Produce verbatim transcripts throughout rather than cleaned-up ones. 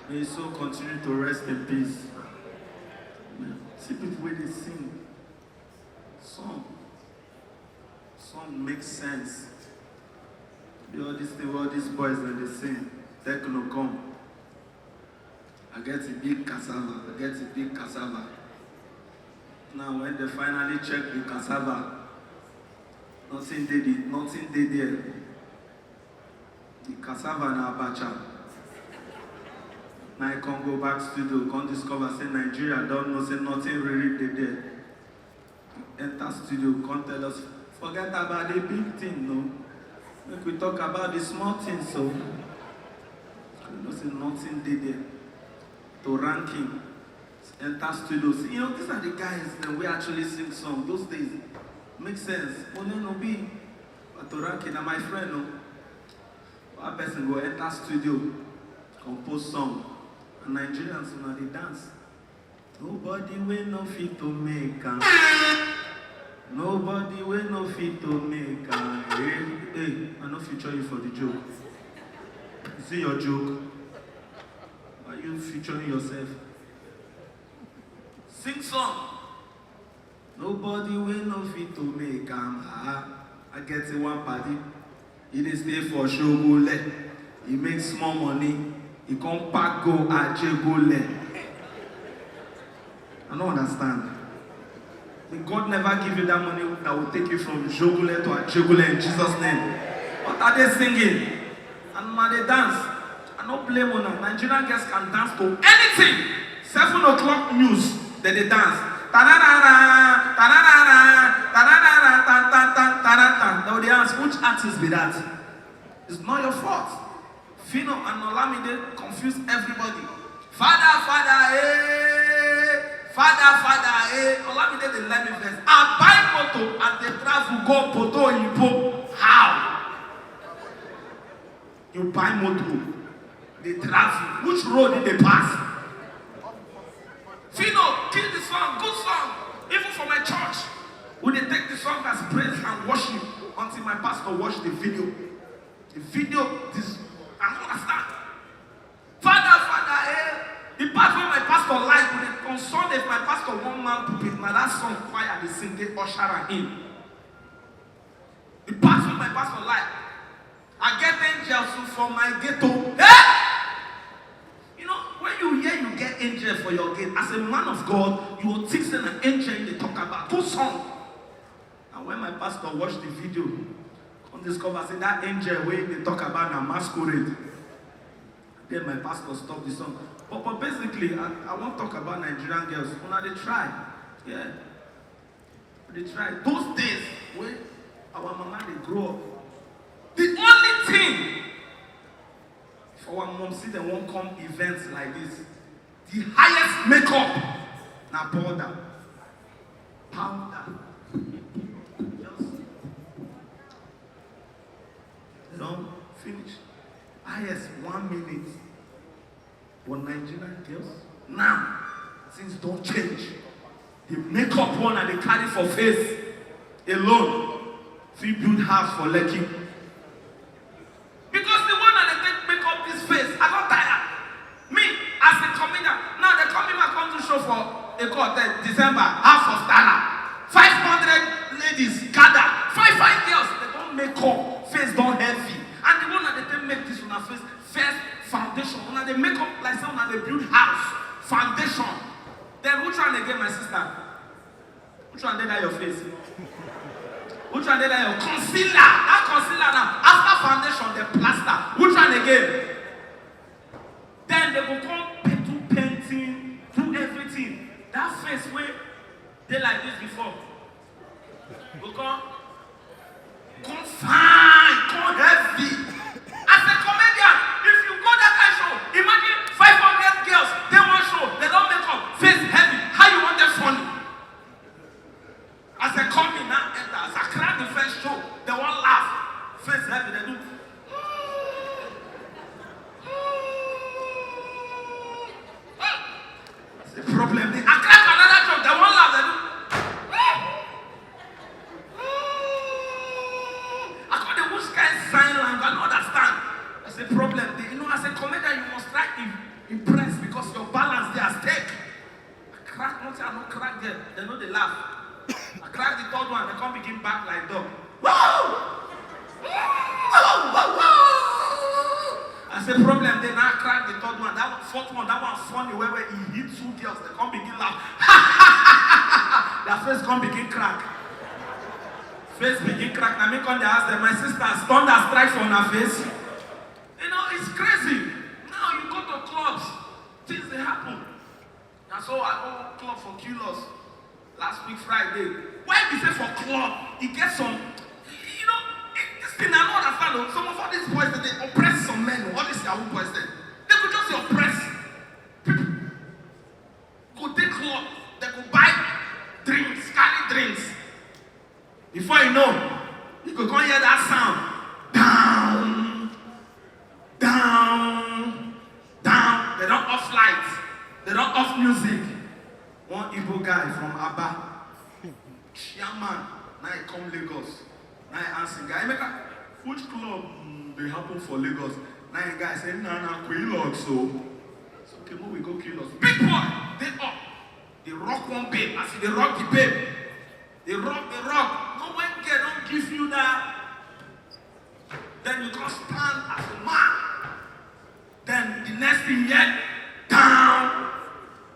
May his soul continue to rest in peace. See people wey dey sing. Song, song make sense. Be all this thing wey all these boys dem dey sing. Techno come. I get a big cassava. I get a big cassava. Now when they finally check the cassava, nothing dey the nothing dey there. The cassava na abacha. Na I come go back studio, come discover say Nigeria don know say nothing really dey there. Enter studio, come tell us, forget about the big thing, no. Make we talk about the small things, so. You know say nothing dey there. To ranking, enter studio. See, you know, these are the guys that we actually sing song those days. Make sense. Only no be. But to ranking, na my friend, no. One person go enter studio, compose song, and Nigerians una dey dance. Nobody wey no fit to make am. Nobody wey no fit to make am. Hey, hey, I no feature you for the joke. You see your joke? Why you featuring yourself? Sing song. Nobody wey no fit to make am. Ah, I get one party. He dey stay for Shogule. He make small money. He come pack go Ajegule. I no understand. May God never give you that money that will take you from Shogule to Ajegule in Jesus' name. What are they singing? And una dey dance. I no blame una. Nigerian girls can dance to anything. Seven o'clock news, dem dey dance. Tararara, tararara, tararara, tan, tan, tan, taratan. Dem dey ask, which artist be that? It's not your fault. Phyno and Olamide confuse everybody. Father, father, eh. Father, father, eh. Olamide dey let me vex. I buy motor and dey travel go Poto Oyibo. How? You buy motor, dey travel. Which road e dey pass? Phyno, kill the song, good song. Even for my church, we dey take the song as praise and worship until my pastor watch the video. The video, this, I no understand. Father, father, eh. The part wey my pastor like, we dey concern if my pastor wan mount pulpit, na that song choir dey sing, dey usher am in. The part wey my pastor like, I get angels for my ghetto. Eh? You know, when you hear you get angel for your gate, as a man of God, you will think say na angel dey talk about. Good song. And when my pastor watch the video, come discover say that angel wey dey talk about na masquerade. Then my pastor stop the song. But, but basically, I, I wan talk about Nigerian girls. Una dey try. Yeah. Una dey try. Those days wey our mama dey grow up, the only thing, if our mom see dem wan come events like this, the highest makeup na powder. Powder. Just, dem don finish. Highest one minute. But Nigerian girls, now, things don change. The makeup wey una dey carry for face alone fit build house for Lekki. Because the one that dey take make up this face, I don tire. Me, as a comedian, now dem call me, I come do show for Eko Hotel, December, House of Stara. Five hundred ladies gather, fine fine girls, dem don make up, face don heavy. And the one that dey take make this una face, first foundation. Una dey make up like say una dey build house. Foundation. Then which one again, my sister? Which one dey that your face? Which one dey that your concealer? That concealer now, after foundation, the plaster. Which one again? Then dem go come pe-, do painting, do everything. That face wey dey like this before go come, come fine, come heavy. As a comedian, if you go that kind show, imagine five hundred girls dey one show, dem don make up, face heavy. How you wan dey funny? As dem come in now, enter. As I crack the first show, dem wan laugh. Face heavy, dem do. The problem dey, I crack another joke, dem wan laugh, dem do. I come dey, which kind sign language, I no understand. I say problem dey. You know, as a comedian, you must try im-, impress Dem no dey laugh. I crack the third one, dem come begin bark like dog. Wow! Wow, wow, wow! I say problem dey, now I crack the third one. That one, fourth one, that one funny well well. E hit two girls, dem come begin laugh. Their face come begin crack. Face begin crack. Na me come dey ask dem, my sisters, thunder strike for una face? You know, it's crazy. Now you go to clubs, things dey happen. Na so I go club for Q-Loss last week Friday. Why be say for club, e get some, you know, e, this thing I no understand o. Some of all these boys dem dey oppress some men o. All these Yahoo boys dem, dem go just dey oppress people. Go dey club, dem go buy drinks, carry drinks. Before you know, you go come hear that sound. Down, down, down. Dem don off light. Dem don off music. One Igbo guy from Aba, chairman, na e come Lagos. Na e ask him guy, Emeka, which club, mm, dey happen for Lagos? Na e guy say, na, na Q-Loss o. So, okay, make we go Q-Loss. Big boy dey up, dey rock one babe. As e dey rock the babe, dey rock, dey rock. But when girl don give you that, then you come stand as a man. Then the next thing, yet down.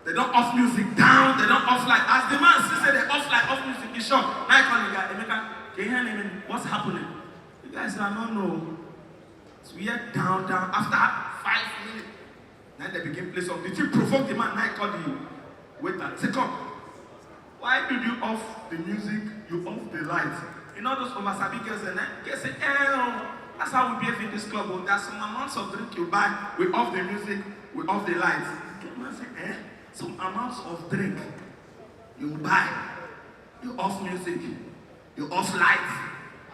Dem don off music, down. Dem don off light. As the man see say dem off light, off music, e shock. Na e call the guy, Emeka, can you hear me? What's happening? The guy say, I don't know. So we hear down, down. After five minutes, na dem begin play song. The thing provoke the man. Na e call the waiter. Say, come. Why did you off the music? You off the light. You know those oversabi girls, and girls say, eh, oh, that's how we behave in this club. Oh, there's some amounts of drink you buy. We off the music. We off the light. The man say, eh, some amounts of drink you buy, you off music, you off light.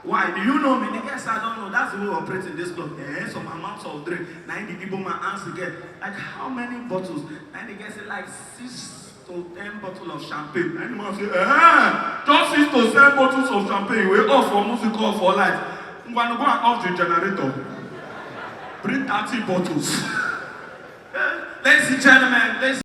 Why? Do you know me? The guy say, I don't know. That's the way we operate in this club. Eh, some amounts of drink. Na e the Igbo man ask the girl, like, how many bottles? Na e the guy say, like, six to ten bottle of champagne. Na e the man say, eh, just six to ten bottles of champagne. We off for music, off for light. Ngwanu, go and off the generator. Bring thirty bottles. Ladies and gentlemen, ladies